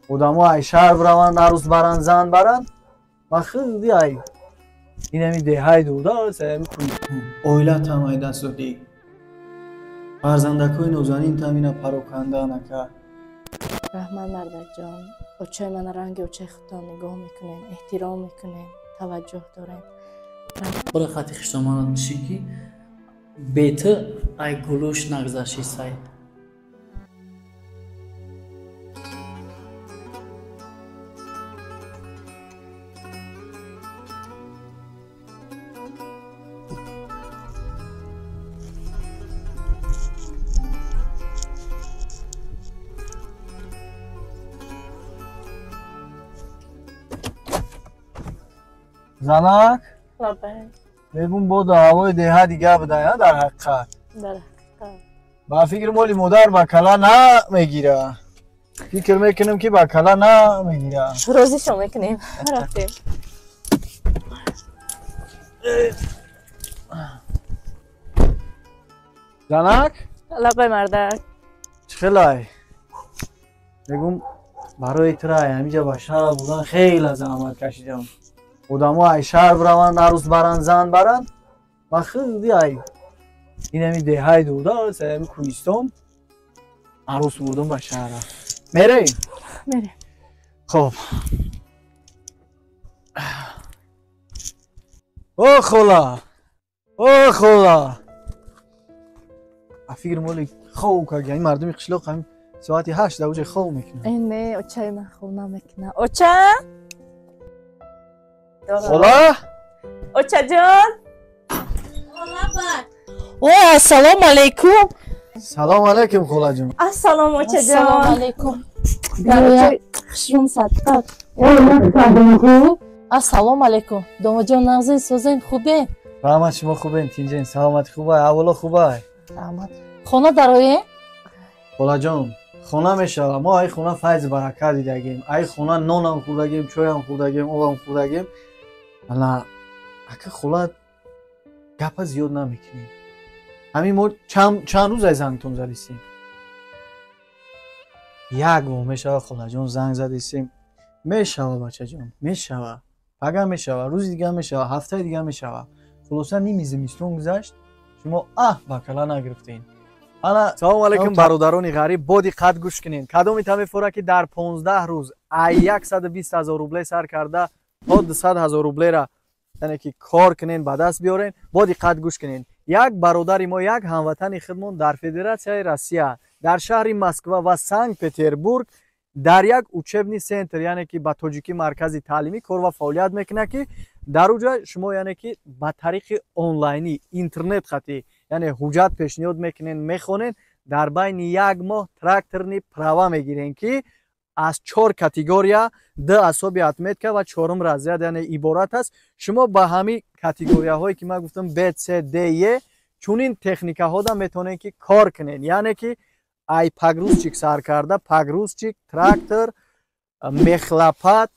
Одамо ай шаҳр бираванд, арӯс баранд, зан баранд. Ма худи ай инами деҳаи дурда саями оилатам ай даст додӣ. Фарзандакҳои нозанинтам ина парокандаан ака. Раҳмат, мардакҷон. Очаи мана ранги очаи худтон нигоҳ мекунем, эҳтиром мекунем, таваҷҷӯҳ дорем. Бора хати хиштоманат бишӣ ки бе ту ай гулӯш нагзашти сай. Занак? Мегум боду ҳавои деҳа дига буда, дар ҳақиқат. Дар ҳақиқат. Ба фикр моли модар ба кала намегира. Фикр мекунем ки ба кала намегира. Розишо мекунем. Рафтем. Занак? Лабай, мардак. Чӣ хелай? Мегум барои тирай ҳамиҷа ба шаҳр будан хеле заҳмат кашидам. Одамо ай шаҳр бираванд, арӯс баранд, зан баранд. Ма худи ай инами деҳаи дурда саями кӯҳистон арӯс бурдум ба шаҳра. Мерем? Мерем. Хоб. О хола! О хола! А фикр моли хов кард, ин мардуми қишлоқ ҳамин соати 8 дар уҷа хов мекунанд. Э не, очаи ман хов намекунад. Оча? Хола? Очаҷон? О, ассалому алайкум. Салом алайкум, холаҷон. Ассалом, очаҷон. Ассалому алайкум. Хушрум садқат. Ассалому алайкум. Домоҷон, нағзен, созен, хубен? Раҳмат, шумо хубен, тинҷен, саломатӣ хубай, аҳволо хубай. Раҳмат. Хона дароем? Холаҷон, хона мешава. Мо ай хона файзи баракат дидагем. Ай хона нонам хӯрдагем, чойам хӯрдагем, обам хӯрдагем. Ана ака хола гапа зиёд намекунем. Ҳамин мо чанд рӯз ай зангтон задистем? Як моҳ мешава, холаҷон, занг задистем. Мешава, бачаҷон, мешава. Пага мешава, рӯзи дига мешава, ҳафтаи дига мешава. Хулоса ними зимистон гузашт, шумо ба кала нагирифтем. Ана салому алайкум, бародарони ғариб, бо диққат гӯш кунед. Кадомита мефора ки дар 15 рӯз ай 120 000 рубле сар карда то 200 000 рублера, яъне ки кор кунен, ба даст биёрен, бо диққат гӯш кунед. Як бародари мо, як ҳамватани худмон дар Федератсияи Россия, дар шаҳри Москва ва Санкт-Петербург дар як учебный центр, яъне ки ба тоҷикӣ маркази таълимӣ кор ва фаъолият мекунад, ки дар уҷа шумо, яъне ки ба тариқи онлайнӣ интернет хатӣ, яъне ҳуҷҷат пешниҳод мекунен, мехонен, дар байни як моҳ тракторный права мегирен, ки аз 4 категория, 2 асоби отметка ва 4 разряд, яъне иборат аст. Шумо ба ҳамин категорияҳое ки ман гуфтам Б, С, Д, Е, чунин техникаҳода метавонед ки кор кунед. Яъне ки ай погрузчик сар карда, погрузчик, трактор, мехлопат,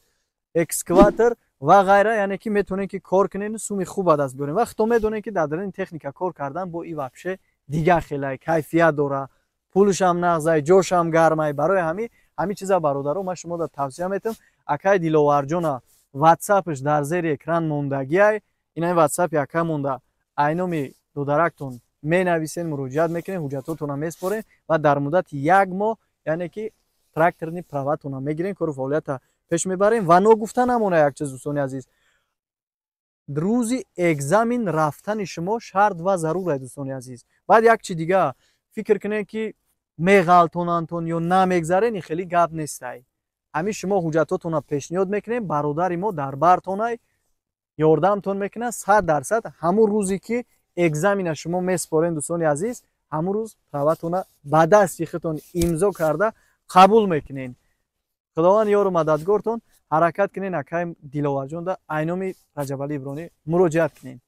экскаватор ва ғайра, яъне ки метавонед ки кор кунед, суми хуб ба даст биёред. Ва худтон медонед ки дар даруни техника кор кардан бо и вообще дигар хелай кайфият дора, пулушам нағзай, ҷошам гармай. Барои ҳамин чиза, бародаро, ман шумода тавсия метам. Акай Диловарҷона ватсапш дар зери экран мондагиай, инаи ватсапи ака монда, айноми додарактон менависен, муроҷиат мекунед, ҳуҷҷатотонро меспорен ва дар муддати як моҳ, яъне ки тракторни праватонро мегирен, кору фаъолията пеш мебарем. Ва ногуфта намона як чиз, дӯстони азиз, рӯзи экзамен рафтани шумо шарт ва зарур, дӯстони азиз. Баъд як чи дига, фикр кунед ки меғалтонандтон ё намегзарен, хеле гап нестай. Ҳамин шумо ҳуҷҷатотонро пешниҳод мекунем, бародари мо дар бартонай ёрдамтон мекунад 100%. Ҳамун рӯзе ки экзамена шумо меспорен, дӯстони азиз, ҳамун рӯз праватонро ба дасти худтон имзо карда қабул мекунен. Худованд ёру мададгортон. Ҳаракат кунен, акай Диловарҷонда айноми Раҷабалӣ Ибронӣ муроҷиат кунен.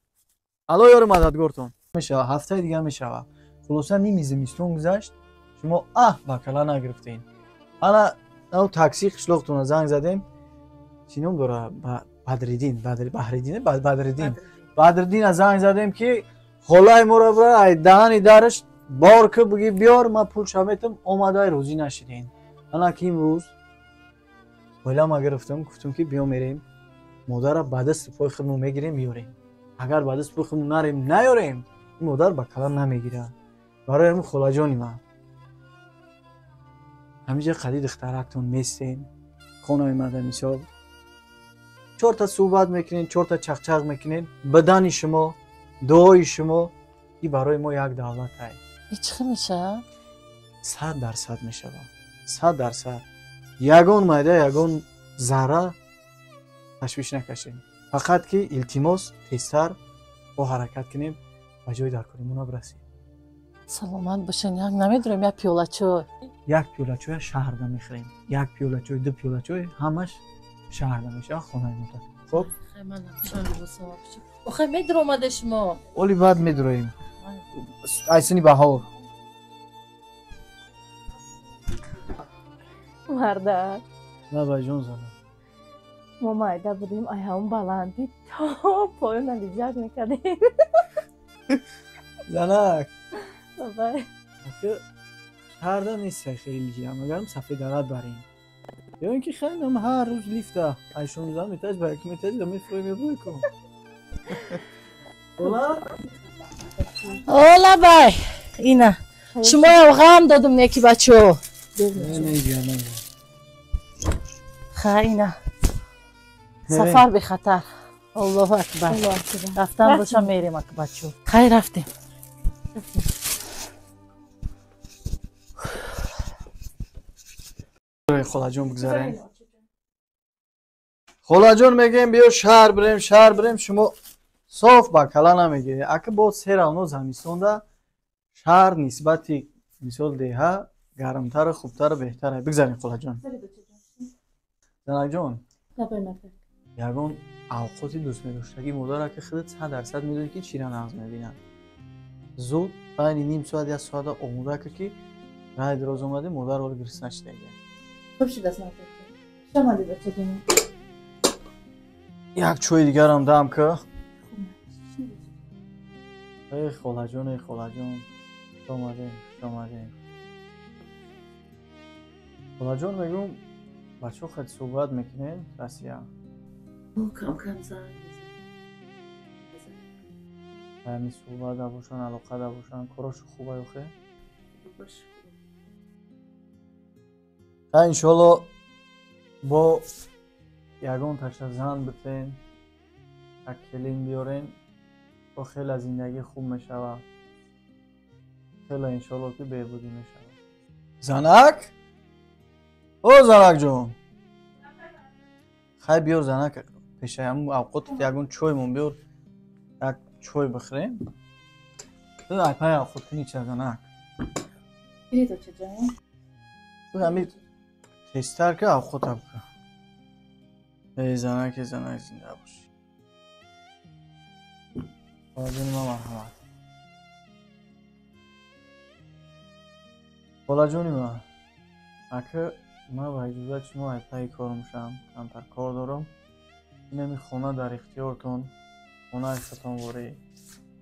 Алло ёру мададгортон. Мешава, ҳафтаи дига мешава. Хулоса ними зимистон гузашт, шумо ба кала нагирифтем. Ана такси қишлоқтона занг задем. Чӣ ном дора? Бадриддин, Баҳриддин, Бадриддин. Бадриддина занг задем ки холаи моро бира ай даҳани дараш бор ки буги биёр, ман пул шаметам, омадай розӣ нашидем. Ана ки имрӯз Оилама гирифтам, гуфтам ки биё мерем, модарро ба дасти пои худмон мегирем, меёрем. Агар ба дасти пои худмон нарем, наёрем, ин модар ба кала намегирад. Барои ҳамин холаҷони ман, ҳаминҷа қади духтарактон местен, хонаи мада мисол чорта суҳбат мекунед, чорта чақчақ мекунед, бадани шумо, дуои шумо и барои мо як давлат ай. Чӣ мешавад? 100% мешавад. 100%. Ягон майда, ягон зарра ташвиш накашем. Фақат ки илтимос тезтар бо ҳаракат кунем ба ҷои даркоримона бирасем. Саломат бошен, як намедурем, як пиёла чой. Як пиёла чой шаҳрда мехӯрем. Як пиёла чой, ду пиёла чой ҳамаш шаҳрда мешавад, хонаи модар. Хоб? Охе медуромаде шумо? Оли баъд медуроем. Айсини баҳор. Мардак. Лабай ҷон зана. Мо майда будем, ай ҳамон баландӣ то поёна лиҷак мекардем. Занак. Лабай. Шаҳрда нест хеле лиҷа, магарам сафедарат барем. Ё ин ки хеле ҳар рӯз лифта ай 16 метаж ба 1 метаж мефурӯй мебурӣ кун. Ола? О, лабай. Ина. Шумоям ғам додум неки бачо. Не. Ха, ина. Сафар бехатар. Аллоҳу акбар. Рафтан боша мерем ак бачо. Хайр, рафтем. Холаҷон бигзарем. Холаҷон мегӯем биё шаҳр бирем, шаҳр бирем, шумо соф ба кала намегиред. Ака боз се равно замистонда шаҳр нисбати мисол деҳа гармтару хубтару беҳтаре. Бигзарем холаҷон. Занакҷон, ягон авқоти дӯстмедоштагӣ модарро ки худат 100% медонӣ ки чира нағз мебинад. Зуд байни ним соат як соата омода кар ки раҳи дароз омадем, модар ҳоло гирифта нашидагия. Хуб шудааст мардак. Шомадӣ бачаҷон. Як чойи дигарам дам ка. Эй холаҷон, эй холаҷон, хуш омадем, хуш омадем. Холаҷон мегӯм, бачаҳо хеле суҳбат мекунем, Россия. Кам-кам занг мезанам. Ҳамин суҳбат бошанд, алоқа бошанд, корошо хуба ё хе? Ха, иншоалло бо ягон таша зан битен, як келин биёрен, бо хеле зиндагӣ хуб мешавад. Хеле иншоалло ки беҳбудӣ мешавад. Занак? О, занакҷон! Хай биёр занак, пешаи ҳамун авқотат ягон чоймон биёр, як чой бихӯрем. Ай пай авқот кунӣ ча занак? Гиред очаҷон. Ҳами тезтар ки авқота бикун. Эй занак, эй занак, зинда бошӣ. Холаҷони ман марҳамат. Холаҷони ман, ака ман ба иҷозати шумо ай пайи кор мешавам, камтар кор дорам. Инами хона дар ихтиёртон, хонаи худтонворӣ.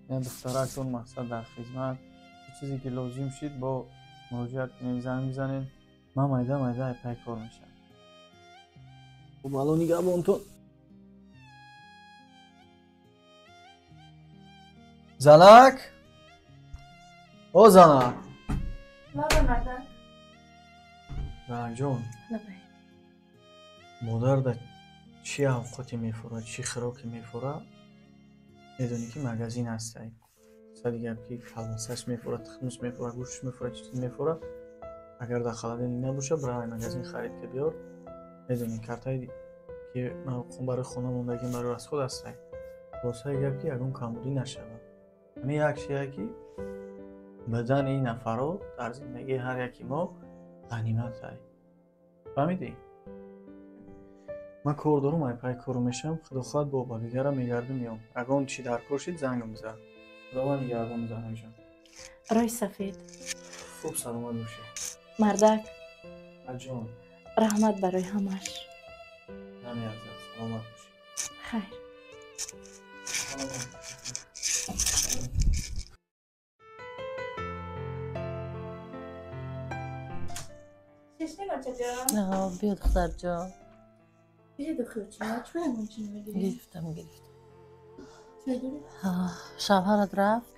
Ина духтарактон мақсад дар хизмат. Чӣ чизе ки лозим шид бо муроҷиат кунем, занг бизанем. Ман майда майда ай пайи кор мешавам. Хуб, ало нигаҳбонтон. Занак? О, занак! Лабай мардак. Занакҷон. Лабай. Модар да чӣ авқоте мефурад, чӣ хӯроке мефурад, медонӣ ки магазин ҳастай. Сади гап ки колбасаш мефурад, тухмаш мефурад, гӯшташ мефурад, чӣ чиз мефурад. Агар дар холодильник набошад, бирав магазин харид ки биёр. Медонӣ картае ки ман барои хона мондагим барои расход ҳастай. Хулосаи гап ки ягон камбудӣ нашавад. Ҳамин як чие ки бадани ин нафарҳо дар зиндагии ҳар яки мо ғанимат ай. Фаҳмидӣ? Ман кор дорам, ай пай кору мешавам. Худо хоҳад бо ба дигарам мегардам меом. Ягон чи дар кор шид зангам бизан. Худованд нигаҳбон занакҷон. Роҳи сафед. Хуб, саломат бошӣ. Мардак. Аҷон. Раҳмат барои ҳамаш. Намеарзад, саломат бошӣ. Хайр. Саломат бошӣ. Шишнин очаҷон? Биё духтарҷон. Гирифтам, гирифтам. Шавҳарат рафт?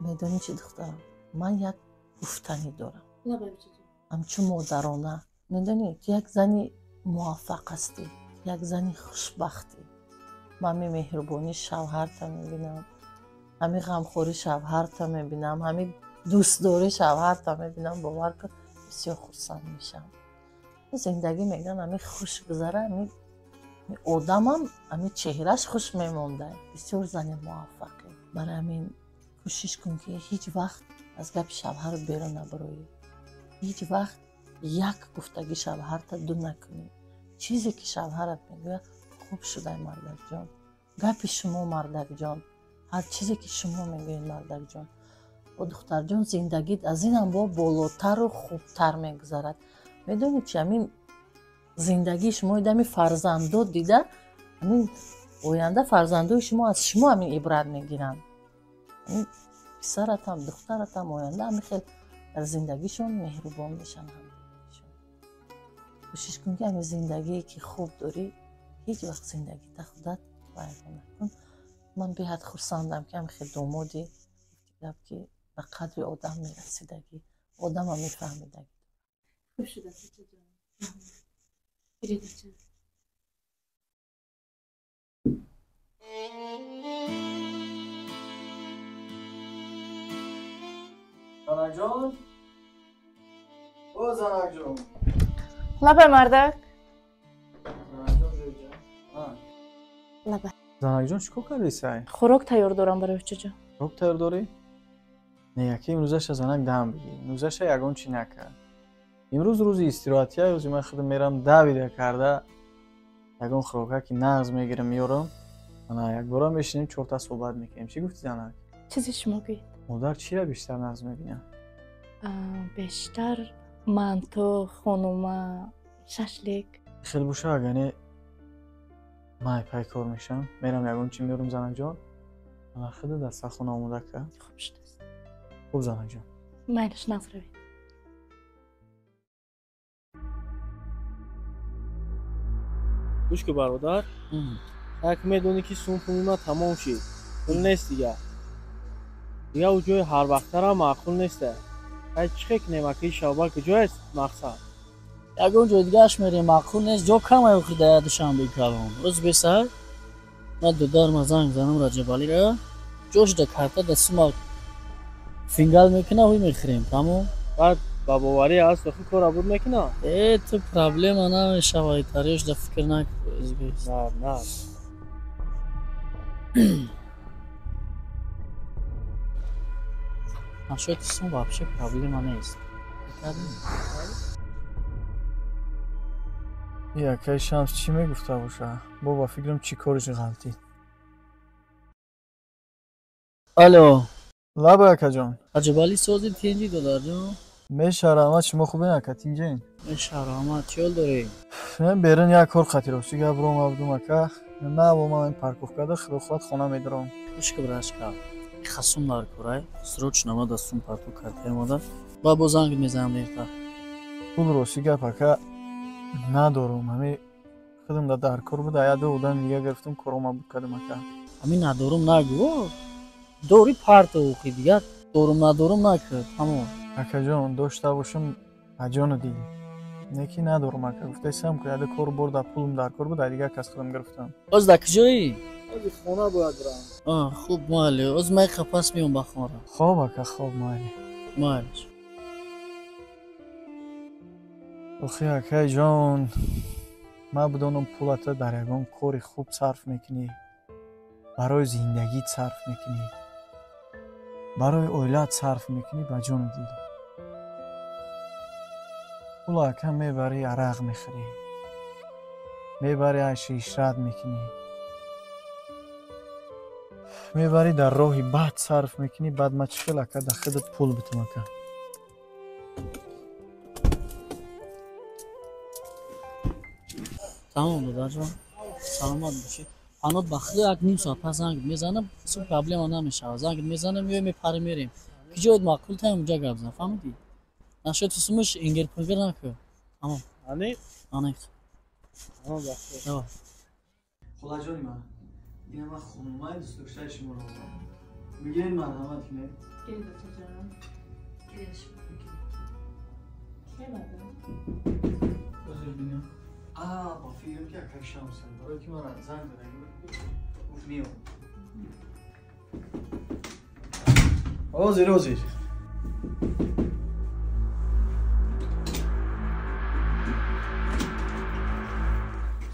Медонӣ чӣ, духтарам, ман як гуфтанӣ дорам, ҳамчун модарона. Медонӣ, ту як зани муваффақ ҳастӣ, як зани хушбахтӣ. Ман ҳамин меҳрубонии шавҳарта мебинам, ҳамин ғамхории шавҳарта мебинам, ҳамин дӯстдории шавҳарта мебинам. Бовар кун, бисёр хурсанд мешавам. Зиндагӣ, мегӯянд, ҳамин хуш гузара, ҳамин одамам ҳамин чеҳраш хуш мемонда. Бисёр зани муваффақӣ. Барои ҳамин кӯшиш кун, ки ҳеҷ вақт аз гапи шавҳарат берун набароӣ, ҳеҷ вақт як гуфтагӣ шавҳарта ду накунӣ. Чизе ки шавҳарат мегӯяд, хуб шудай, мардакҷон, гапи шумо, мардакҷон, ҳар чизе ки шумо мегӯед, мардакҷон. О, духтарҷон, зиндагит аз инам бо болотару хубтар мегузарад. Медонед чи, ҳамин зиндагии шумо ҳамин фарзандо дида, ҳамин оянда фарзандои шумо аз шумо ҳамин ибрат мегиранд. Ҳамин писаратам, духтаратам оянда ҳамин хел дар зиндагишон меҳрубон мешаванд ҳамдигарашон. Кӯшиш кун, ки ҳамин зиндагие ки хуб дорӣ, ҳеҷ вақт зиндагита худат вайрон накун. Ман беҳад хурсандам, ки ҳамин хел домоди, гап, ки ба қадри одам мерасидагӣ, одама мефаҳмидагӣ. Хуб шудааст, очаҷон. Гиред, оча. Занакҷон, о занакҷон. Лабай, мардак. Занакҷон, биёҷа. Лабай. Занакҷон, чӣ кор кардӣ сай? Хӯрок тайёр дорам барои очаҷон. Хӯрок тайёр дорӣ? Не, яке имрӯзаша занак дам бигир, имрӯзаша ягон чӣ накард. Имрӯз рӯзи истироҳатия, рӯзи ман худам мерам давида карда ягон хӯрока ки нағз мегирам, меёрам. Ана якбора мешинем, чорта суҳбат мекунем. Чӣ гуфтӣ, занак? Чизе шумо гӯед. Модар чира бештар нағз мебинад? Бештар манту, хонума, шашлик. Хел боша, агане ман пай кор мешам, мерам ягон чӣ меёрам, занакҷон. Ана худа дастархона омода кард. Хуб шудааст. Хуб, занакҷон. Майлаш, нағз равед. Гӯш ку, бародар, як медонӣ, ки сум пули ман тамом шид, пул нест дигар. Дигар ӯ ҷои ҳарвақтарам маъқул неста. Ай, чӣ хел кунем, аки шавба куҷоест мақсад? Ягон ҷои дигааш мерем, маъқул нест, ҷо камай охи дар Душанбеи калон. Рӯз бесаҳар ман додарма занг занам, Раҷабалира, ҷош да карта да сума фингал мекуна, ҳуй мехӯрем, тамом. Баъд ба боварӣ аст, охи кора буд мекуна? Э, ту проблема намешава, итариёш да фикр накун, рӯз бес. На, на. Насчёти сум вообще проблема нест. Якай Шамс чӣ мегуфта боша? Бо ба фикрам, чӣ кориш ғалтид. Алло. Лаба, акаҷон. Раҷабалӣ, сози, тинҷӣ, додарҷон? Меша, раҳмат, шумо хубен, ака, тинҷен? Меша, раҳмат, чӣ ҳол дорӣ? Мен берун як кор қатиросӣ гап рома будум, ака. На, бо ман парковка да, худо хоҳад, хона медорам. Гӯш ка, брашка, хасум дар корай, срочно ма да сум парту картаи мода ба бо занг мезанам дертар. Пул, рости гап, ака, надорум. Ҳами худам да дар кор буда, як ду одами дига гирифтум, корома буд кардам, ака. Ҳамин надорум нагӯ, дори парту охи, дигар дорум надорум накард, тамом. Акаҷон, дошта бошам, ба ҷону дил, не ки надорум, ака. Гуфтаисам ку, яде кор борда, пулум дар кор буда, дигар кас худам гирифтам. Оз дар куҷоӣ? Ози хона бояд бирам. Хуб, майли, оз ман пас меом ба хона. Хоб, ака, хоб, майли. Майлиш. Охи, акайҷон, ман бидонам пулата дар ягон кори хуб сарф мекунӣ, барои зиндагит сарф мекунӣ, барои оилаат сарф мекунӣ, ба ҷону дил. Пула, ака, мебарӣ, арақ мехӯрӣ, мебарӣ, айшу ишрат мекунӣ, мебарӣ, дар роҳи бад сарф мекунӣ. Баъд ман чӣ хел, ака, дар худат пул битам, ака? Тамом, додарҷон, саломат бошед. Панот ба худо, як ним соат пас занг мезанам, су проблема намешавад. Занг мезанам, меоем, мепарем, мерем. Ки ҷоят маъқул таем, унҷа гап зан, фаҳмидӣ? Насчёти сумаш ингер-пингер накун, тамом. Ани. Аниқ. Холаҷони ман, ина ман хонумаи дӯстдоштаи шуморо овардам. Бигиред марҳамат кунед. Гиред бачаҷон. Гиред шумо. Ки мада? Ҳозир бинам. Ба фикрам ки акай Шамс аст. Барое ки мара занг задагӣ гуфт меом. Ҳозир, ҳозир.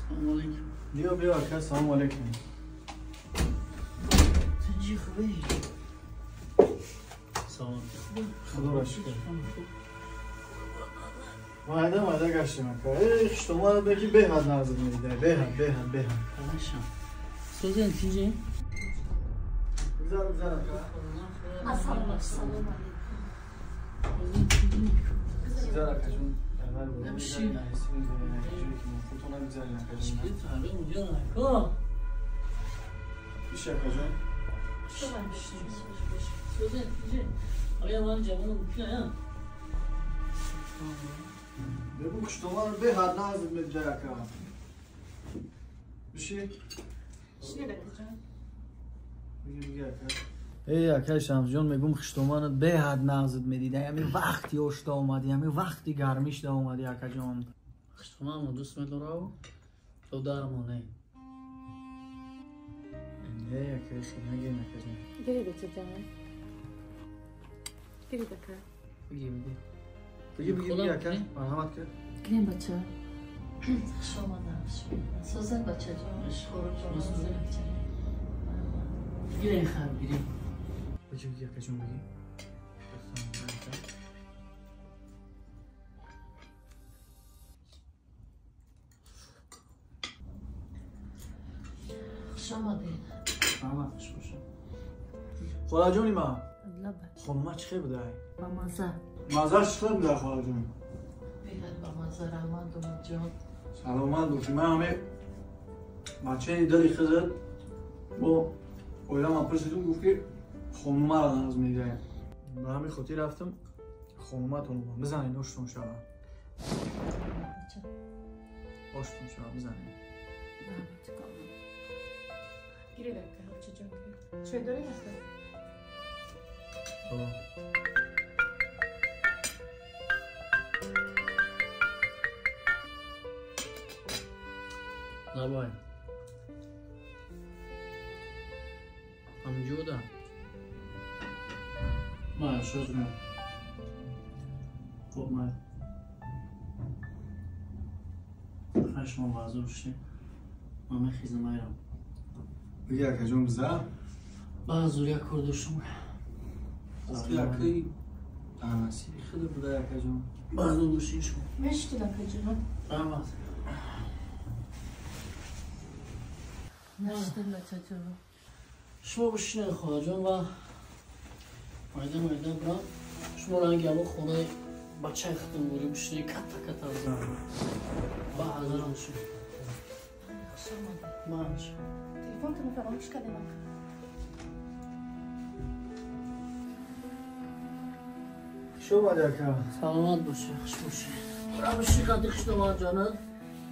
Салому алейкум. Биё, биё ака, салому алейкум. Тинҷи хубӣ? Салом. Худоро шукр. Майда майда гаштем ака. Эй, хуштомад беки беҳад назр медидай. Беҳад, беҳад, беҳад. Хорошо. Сӯзен тинҷи? Гузар, гузар ака. Ассалому алейкум. Гузар ака ҷон. Аввал буд. Намши. Худтона бигзарин ака ҷон. Чӣ тари унҷо нако? Иш ака ҷон. Сӯзен тинҷи? Оя ман ҷавонам мумкин ая? Бегу хуштомад беҳад назр медидай ака. Биши? Шинед акаҷон. Биги, биги ака. Эй, акай Шамсҷон, мегум хуштоманат беҳад нағзат медидай. Ҳамин вақти ошта омадӣ, ҳамин вақти гармишда омадӣ, акаҷон. Хуштоманро дӯст медорав, то дармоне. Не, акай, хел нагирен, акаҷон. Гиред бачаҷон. Гиред ака. Биги, биги. Биги, биги, биги, ака. Марҳамат кар. Гирем бача. Хуш омадам. Сӯзен бачаҷон. Хӯрокҷон. Гирен хар, гирен. Биги, биги, акаҷон, биги. Хуш омадед. Марҳамат, хуш бошед. Холаҷони ман, Лаба. хонума чӣ хел будай? Ба маза. Маззаш чӣ хел будай, холаҷон? Беҳад ба маза, раҳмат домодҷон. Саломат бошӣ. Ман ҳаме бачаи дили хизат бо оиламан пурсидум, гуфт ки хонумаро нағз медиҳем. Ба ҳамин хотир рафтам хонуматон омад. Бизанед, оштон шава. Бача. Оштон шава, бизанед. Гиред ака, бачаҷон. Чой доред ака? Давай. Амҷода. Май, шоз меям. Хоб май. Хай шумо баъзур шудем. Ман мехезам майрам. Биги акаҷон, биза. Баъзур як кор доштам. Охи акаи дар насиби худат будай, акаҷон. Баъзур бошед шумо. Мешитед акаҷон. Раҳмат. Нашитед бачаҷон. Шумо бишинед холаҷон ва майда майда бирам. Шумо ранги ҳамо хонаи бачаи худтон бурӣ бишинед, ката ката бизанам. Ба ҳазарам бошед. Хуш омадед. Маш. Телефонтонро фаромӯш кардем ака. Хуш омадӣ, ака. Саломат бошед, хуш бошед. Бира биши қадди хуштомад ҷонат.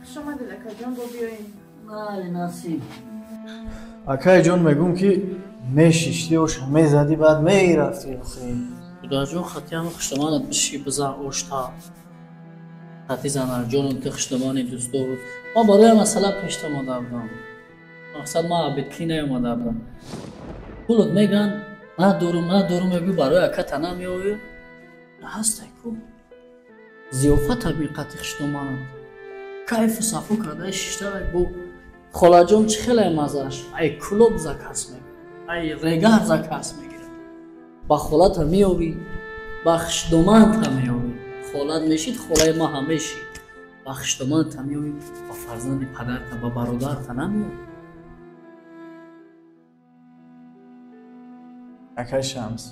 Хуш омадед акаҷон, бо биёем. Майли насиб. Акай ҷон, мегум ки мешиштӣ, оша мезадӣ, баъд мерафтӣ охи. Дудаҷон, хати ҳама хуштоманат биши бизан ошта. Хати занарҷоном ту хуштомани дӯстдор буд. Ман барои масъала пешта омада будам. Мақсад ман абедкӣ наомада будам. Пулот меган надорум, надорум мегӯй, барои аката намеоӣ. Ҳастай ку. Зиёфат ҳамин қати хуштоманат. Кайфу сафо карда шишта бо холаҷон чӣ хеле маззаш. Ай кулоб заказ мегирад, ай регар заказ мегирад. Ба холата меёвӣ, ба хуштоманта меёвӣ. Холат мешид, холаи ман ҳам мешид. Ба хуштоманта меёвӣ, ба фарзанди падарта, ба бародарта намеёвӣ. Акай Шамс,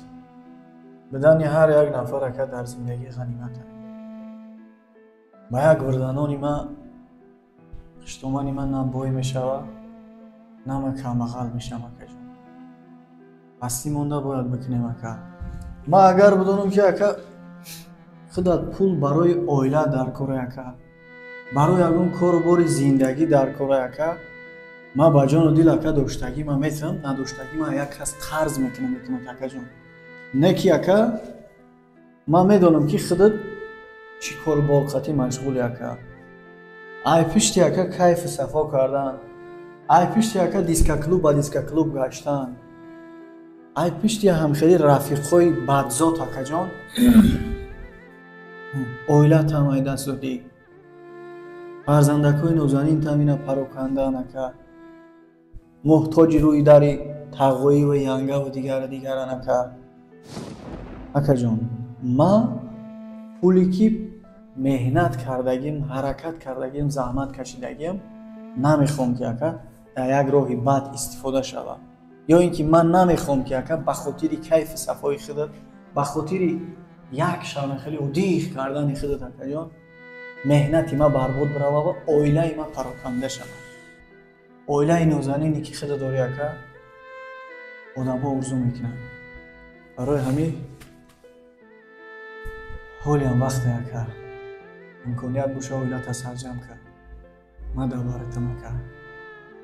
бидани ҳар як нафар ака дар зиндагӣ ғанимат аст. Ба як бурданони ман хуштомани ман на бой мешава, на ман камбағал мешавам, акаҷон. Ҳастӣ монда бояд бикунем, ака. Ман агар бидонам ки ака худат пул барои оила дар кор, ака, Барои ягон кору бори зиндагӣ дар кора ака, ман ба ҷону дил ака доштагӣ ман метавонам, надоштагӣ ман як кас қарз мекунам метавонад акаҷон. Не ки ака, ман медонам ки худат чӣ кору бор қатъи машғули ака. Ай пишти ака кайфу сафо кардан, ай пишти ака дискоклуб ба дискоклуб гаштан, ай пишти ҳамхели рафиқҳои бадзот акаҷон, оилатам ай даст додӣ, фарзандакҳои нозанинтам ина парокандан ака, муҳтоҷи рӯи дари тағоӣ ва янгаву дигару дигаран ака. Акаҷон, ман пуле ки меҳнат кардагим, ҳаракат кардагим, заҳмат кашидагим, намехоҳам ки ака дар як роҳи бад истифода шавад. Ё ин ки ман намехоҳам ки ака ба хотири кайфу сафои худат, ба хотири як шаб хеле удиғ кардани худат акаҷон, меҳнати ман барбод бирава ва оилаи ман пароканда шавад. Оилаи нозанине ки худат дорӣ ака, одамҳо орзу мекунанд. Барои ҳамин ҳолиам вақте ака, имконият боша оилата сарҷам кард. Ман дар баратам ака.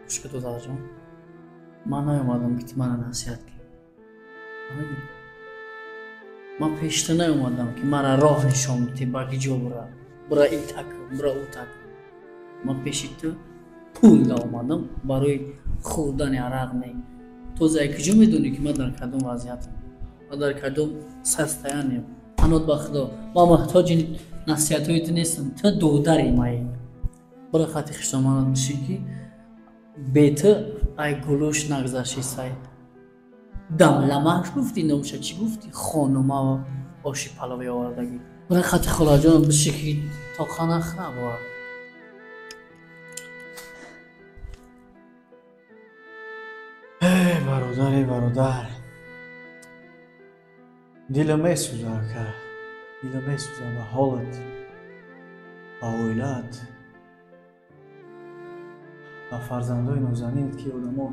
Гӯш кун додарҷон, ман наомадам ки ту мана насиҳат кунӣ. Фаҳмидӣ? Ман пеши ту наомадам ки мара роҳ нишон бидиҳӣ ба ки ҷо бира, бира ин так, бира ӯ так. Ман пеши ту пул наомадам барои хӯрдани арақ не. Тоза ай куҷо медонӣ ки ман дар кадом вазъиятам, ман дар кадом состояниям? Панот ба Худо, ман муҳтоҷи насиҳатҳои ту нестам, ту додари маӣ. Бира хати хиштоманат бишин ки бе ту ай гулӯш нагзашти сай. Дамламаш гуфтӣ, номша чӣ гуфтӣ? Хонума ва оши паловӣ овардагӣ. Бира хати холаҷонам бишин ки тоқа нахӯра бовар. Эй бародар, эй бародар, дилам месӯза ака, дилам месӯза ба ҳолат, ба оилаат, ба фарзандои нозанинат ки одамо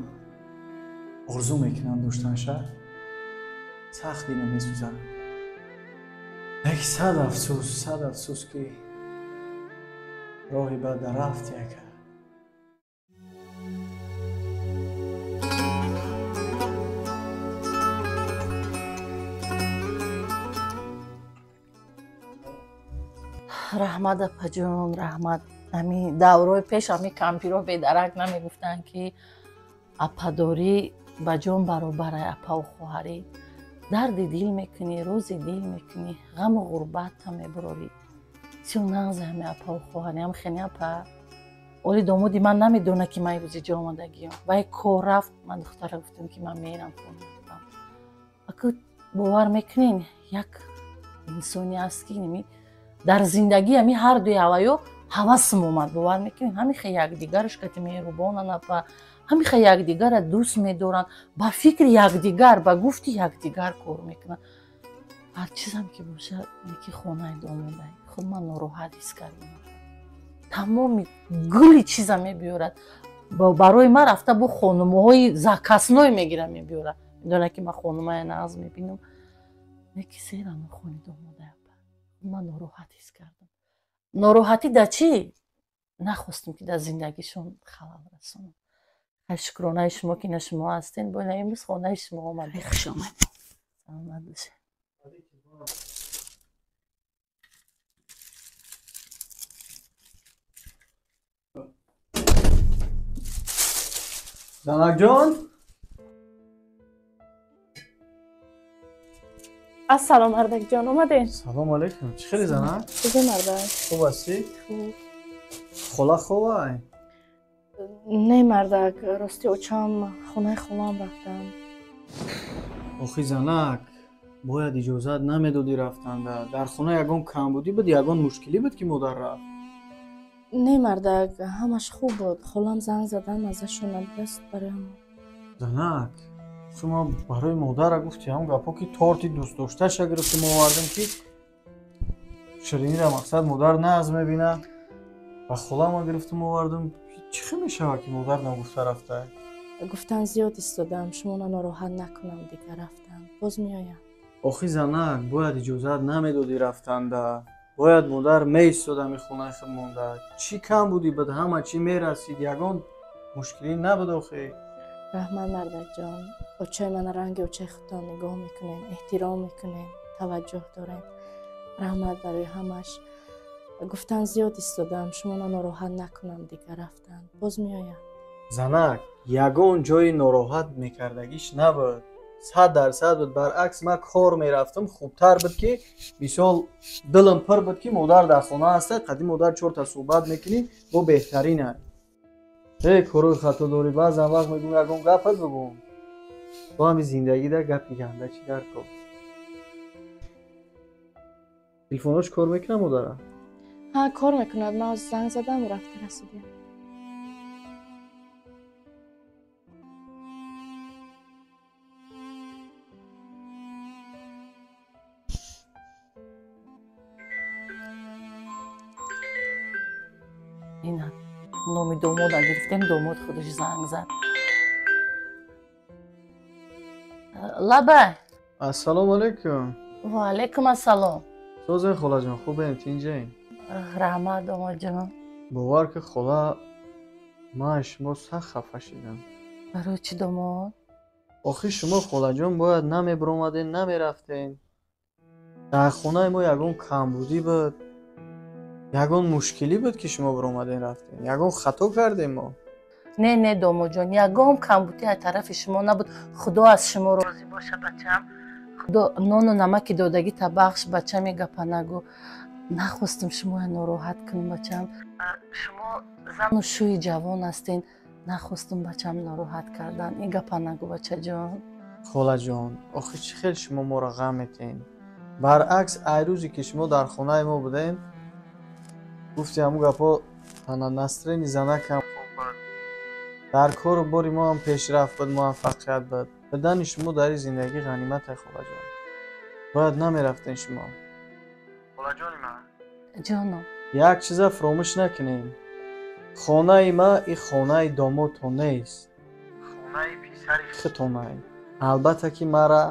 орзу мекунанд доштанша, сахт дилам месӯза. Лекин сад афсӯс, сад афсӯс ки роҳи бад дар рафти ака. Раҳмат апаҷон, раҳмат. Ами даврои пеш ами кампиро бедарак намегуфтанд ки ападорӣ ба ҷон баробарай апаву хоҳарӣ. Дарди дил мекунӣ, рӯзи дил мекунӣ, ғаму ғурбатта мебурорӣ. Сиё нағзе ҳами апаву хоҳарӣ, ам хени апа. Оли домоди ман намедона ки ман имрӯз иҷо омадагиам. Вай кор рафт, ман духтара гуфтам ки ман мерам хона. Аку бовар мекунен, як инсоне аст ки ними дар зиндагӣ ҳами ҳар дуи ҳаваё ҳавасм омад, бовар мекунед, ҳамихе якдигараш кати меҳрубонанд апа, ҳамихе якдигарра дӯст медоранд, ба фикри якдигар, ба гуфти якдигар кор мекунанд. Ҳар чизам ки бошад, неки хонаи домодай. Худ ман нороҳат ҳис кардам. Тамоми гули чиза мебиёрад. Барои ман рафта бо хонумоҳои закасной мегирад, мебиёрад. Медонад ки ман хонумая нағз мебинам. Неки серам хони домодай апа. Ман нороҳат ҳис кардам. Нороҳатӣ дар чӣ? Нахостам ки дар зиндагишон халал расонам. Шукронаи шумо ки на шумо ҳастен, бо ина имрӯз хонаи шумо омадем. Хуш омадед. Саломат бошед. Занакҷон? Ассалом мардакҷон, омаден? Салом алейкум. Чӣ хели занак? Хубе мардак. Хуб ҳастӣ? Хуб. Хола хобай? Не мардак, рости очам хонаи холаам рафтам. Охи занак, бояд иҷозат намедодӣ рафтанда. Дар хона ягон камбудӣ буд, ягон мушкилӣ буд ки модар рафт? Не мардак, ҳамаш хуб буд. Холам занг задан маззашон набудаст барои ҳамон. Занак, шумо барои модара гуфти ҳам гапҳо ки торти дӯстдошташа гирифтем овардем ки ширинира мақсад модар нағз мебинад. Ба холама гирифтем овардем. Чӣ хел мешавад ки модар нагуфта рафта? Гуфтан зиёд истодам, шуморо нороҳат накунам, дигар рафтам. Боз меоям. Охи занак, бояд иҷозат намедодӣ рафтанда. Бояд модар меистод ами хонаи худ монда. Чӣ кам будӣ бад, ҳама чӣ мерасид, ягон мушкилӣ набуд охи. Раҳмат мардакҷон, очаи мана ранги очаи худтон нигоҳ мекунем, эҳтиром мекунем, таваҷҷӯҳ дорем. Раҳмат барои ҳамаш. Гуфтан зиёд истодам, шуморо нороҳат накунам, дигар рафтан. Боз меоям. Занак, ягон ҷои нороҳат мекардагиш набуд. 100% буд. Баръакс ман кор мерафтам, хубтар буд ки мисол дилам пур буд ки модар дар хона ҳаста, қадим модар чорта суҳбат мекунӣ, бо беҳтарин ай. Э корои хато дорӣ, баъзан вақт мегӯм ягон гапат бигӯм. Бо ҳами зиндагида гапи ганда чӣ дар кор. Телефонош кор мекунад модара? Ҳа, кор мекунад. Ман занг задам, рафта расидем. Ина номи домода гирифтем, домод худаш занг зад. Лабай. Ассалому алайкум. Ва алайкум ассалом. Созен холаҷон, хубем, тинҷаем? Раҳмат домодҷон. Бовар ки хола, ман шумо сахт хафа шидам. Барои чӣ домод? Охи шумо холаҷон бояд намебиромаден, намерафтен. Дар хонаи мо ягон камбудӣ буд, ягон мушкилӣ буд ки шумо биромаден рафтен? Ягон хато кардем мо? Не, не домодҷон, ягон камбудӣ аз тарафи шумо набуд. Худо аз шумо розӣ боша бачам. Худо нону намаки додагита бахш бачам, гапа нагӯ. Нахостам шумоя нороҳат кунам бачам. Шумо зану шӯи ҷавон ҳастен, нахостам бачам нороҳат кардан. Ин гапа нагӯ бачаҷон. Холаҷон, охи чӣ хел шумо моро ғам метиҳен? Баръакс ай рӯзе ки шумо дар хонаи мо будем, гуфти ҳамун гапҳо ана настроени занакам хуб буд. Дар кору бори мо ҳам пешрафт буд, муваффақият буд. Бидани шумо дар ин зиндагӣ ғанимат ай холаҷон. Бояд намерафтен шумо. Холаҷони ман. Ҷоном. Як чиза фаромӯш накунем. Хонаи ма ин хонаи домодтон нест. Хонаи писари худтон ай. Албатта ки мара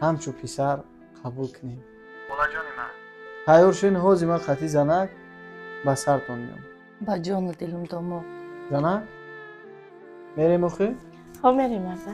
ҳамчун писар қабул кунем. Холаҷони ман. Тайёр шуен, ҳозир ман қатъи занак ба сартон меом. Ба ҷону дилум домод. Занак? Мерем охи? Ҳо, мерем марда.